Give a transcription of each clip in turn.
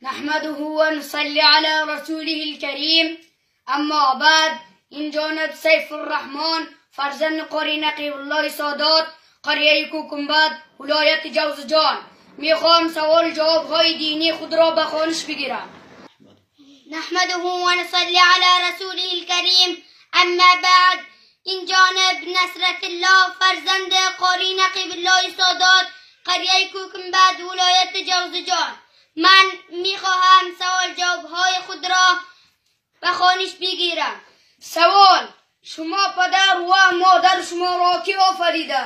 نحمده ونصلي على رسوله الكريم. اما بعد، این جانب سیف الرحمن فرزند قاری نقیب الله سادات، قریه کوکنبد، ولایت جوزجان، میخوام سوال جواب های دینی خود را به خوانش بگیرم. نحمده ونصلي على رسوله الكريم. اما بعد، این جانب نصرت الله فرزند قاری نقیب الله سادات، قریه کوکنبد، ولایت جوزجان، من میخواهم سوال جواب های خود را به خوانش بگیرم. سوال: شما پدر و مادر شما را کی آفریده؟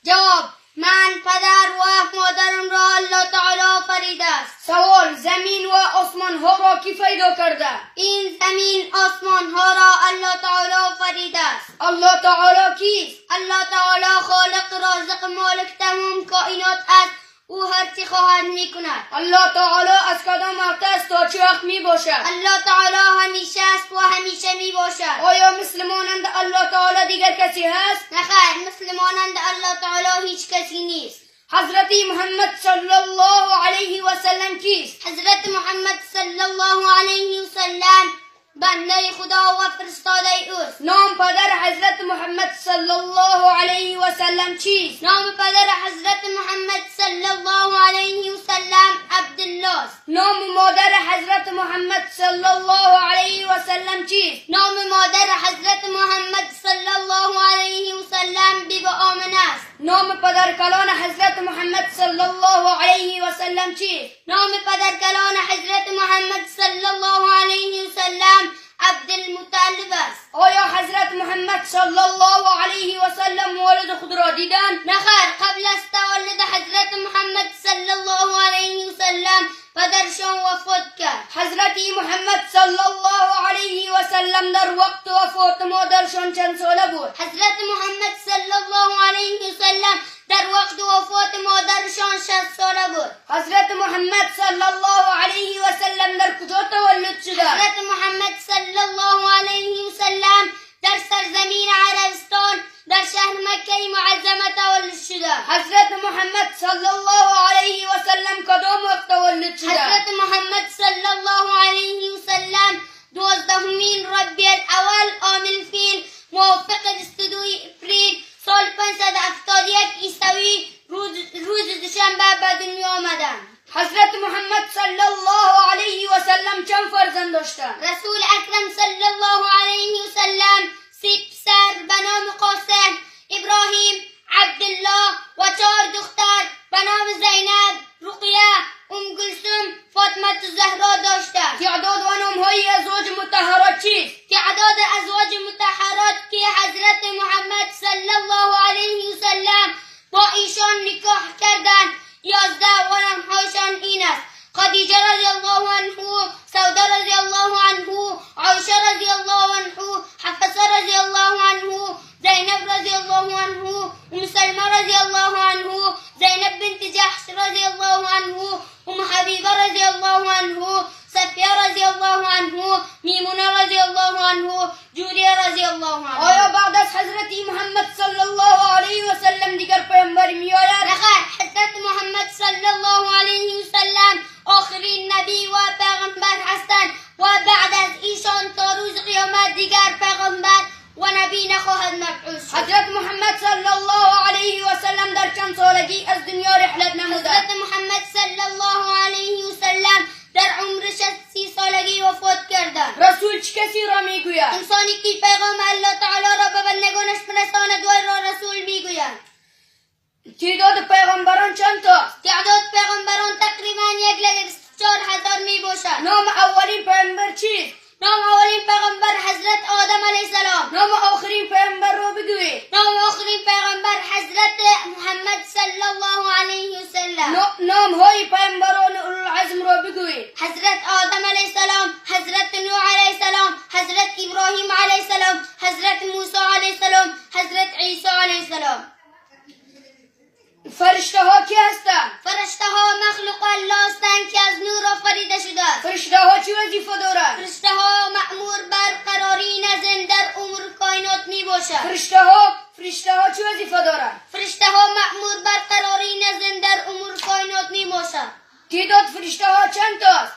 جواب: من پدر و مادرم را الله تعالی آفریده است. سوال: زمین و آسمان ها را کی پیدا کرده؟ این زمین آسمان ها را الله تعالی آفریده است. الله تعالی کیست؟ الله تعالی خالق، رازق، مالک تمام کائنات است. او هر چی خواهد میکند. الله تعالی از کدام وقت است تا چه وقت می باشد؟ الله تعالی همیشه است و همیشه می باشد. آیا مثل مانند الله تعالی دیگر کسی هست؟ نخیر، مثل مانند الله تعالی هیچ کسی نیست. حضرت محمد صلی الله علیه و سلم کیست؟ حضرت محمد صلی الله علیه و سلم بنده خدا و فرستاده اوست. نام پدر حضرت محمد صلی الله علیه و سلم چیست؟ نام پدر حضرت محمد صلی الله علیه و سلم عبدالله است. نام مادر حضرت محمد صلی الله علیه و سلم چیست؟ نام مادر حضرت محمد صلی الله علیه و سلم بیبی آمنه است. نام پدر کلان حضرت محمد صلی الله علیه و سلم چیست؟ نام پدر کلان حضرت محمد صلی الله علیه و سلم عبدالمطلب است. آیا حضرت محمد صلی الله علیه و سلم والد خود را دیدند؟ نخیر، قبل از تولد حضرت محمد صلی الله علیه و سلم پدرشان وفات کرد. حضرت محمد صلی الله علیه و سلم در وقت وفات مادرشان چند ساله بود؟ حضرت محمد صلی الله علیه و سلم در وقت وفات مادرشان 60 ساله بود. حضرت محمد صلی الله علیه و سلم در کجا تولد شده؟ حضرت محمد صلی الله علیه و سلم در سرزمین عربستان در شهر مکه معظمه تولد شده. حضرت محمد صلی الله علیه و سلم کدام وقت تولد شده؟ حضرت محمد صلی الله علیه و سلم 12 ربیع الاول عام الفیل موافق 22 اپریل سال 571 عیسوی روز دوشنبه به دنیا آمدند. حضرت محمد صلی الله علیه و سلم چند فرزند داشتند؟ رسول اکرم صلی الله علیه و سلم 3 پسر به نام قاسم، ابراهیم، عبدالله و 4 دختر به نام زینب، رقیه، ام کلثوم، فاطمه الزهرا داشتند. تعداد و نامهای ازواج مطهرات چیست؟ تعداد ازواج مطهرات که حضرت محمد صلی الله علیه و سلم با ایشان نکاح کردند 11 و نامهایشان این است: خدیجه رضی الله عنه، سوده رضی الله عنه، عایشه رضی الله عنه، حفصه رضی الله عنه، زینب رضی الله عنه، ام سلمہ رضی الله عنه، زینب بنت جحش رضی الله عنه، ام حبیبه رضی الله عنه، صفیه رضی الله عنه، میمونه رضی الله عنه، جوریه رضی الله عنه. آیا بعد از حضرت محمد صلی الله علیه و سلم دیگر پیامبر میآید؟ نخیر، حضرت محمد صلی الله علیه و سلم آخرین نبی و پیغمبر هستند و بعد از ایشان تا روز قیامت دیگر پیغمبر و نبی نخواهد مبعوث شد. حضرت محمد صلی الله علیه و سلم در چند سالگی از دنیا رحلت نمودند؟ حضرت محمد صلی الله علیه و سلم در عمر 60 سالگی وفات کردند. رسول چه کسی را میگوید؟ انسانی که پیغام الله تعالی را به بندگانش برساند و را رسول میگویند. تعداد پیغمبران چند تاست؟ تعداد پیغمبران تقریبا 1,24,000 می باشد. نام اولین پیغمبر چیست؟ نام اولین پیغمبر حضرت آدم علیه السلام. نام آخرین پیغمبر را بگویید. نام آخرین پیغمبر حضرت محمد صلی الله علیه و سلم. نام های پیغمبران اولوالعزم را بگویید. حضرت آدم علیه السلام، حضرت نوح علیه السلام، حضرت ابراهیم علیه السلام، حضرت موسی علیه السلام، حضرت عیسی علیه السلام. فرشته ها کی هستند؟ فرشته ها مخلوق الله هستند که از نور آفریده شده است. فرشته ها چه وظیفه دارند؟ فرشته ها مأمور بر قراری نظم در امور کائنات می باشند. فرشته ها چه وظیفه دارند؟ فرشته ها مأمور بر قراری نظم در امور کائنات می باشند. تعداد فرشته ها چند تاست؟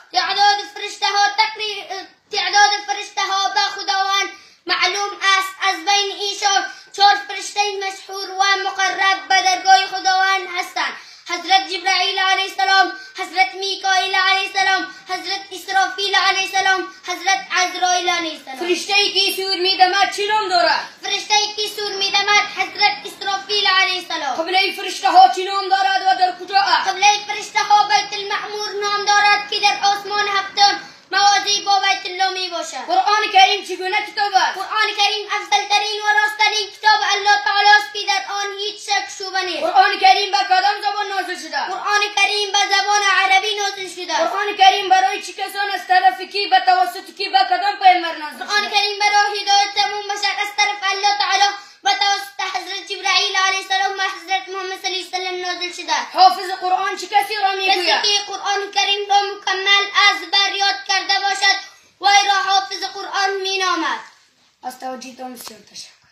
میکائیل علیه السلام، حضرت اسرافیل علیه السلام، حضرت عزرائیل علیه السلام. فرشته ای که سور میدمد چی نام دارد؟ فرشته ای که سور میدمد حضرت اسرافیل علیه السلام. قبله فرشته ها چی نام دارد و در کجا است؟ قبله فرشته ها بیت المعمور نام دارد که در آسمان هفتم موازی با بیت الله می باشد. قرآن کریم چگونه کتاب است؟ قرآن کریم افضل ترین و راست ترین کتاب الله تعالی است که در آن هیچ شک شبهه نیست. قرآن کریم به کدام زبان نازل شده؟ قرآن کریم به زبان عربی نازل شده. قرآن کریم برای چه کسان از طرف کی به توسط کی به کدام پیامبر نازل شده؟ قرآن کریم برای هدایت تمام بشر از طرف الله تعالی به توسط حضرت جبرائیل علیه السلام و حضرت محمد صلی الله علیه و سلم نازل شده. حافظ قرآن چه کسی را میگوید؟ کسی که قرآن کریم را مکمل از بر یاد کرده باشد وی را حافظ قرآن مینامد. از توجهتان بسیار تشکر.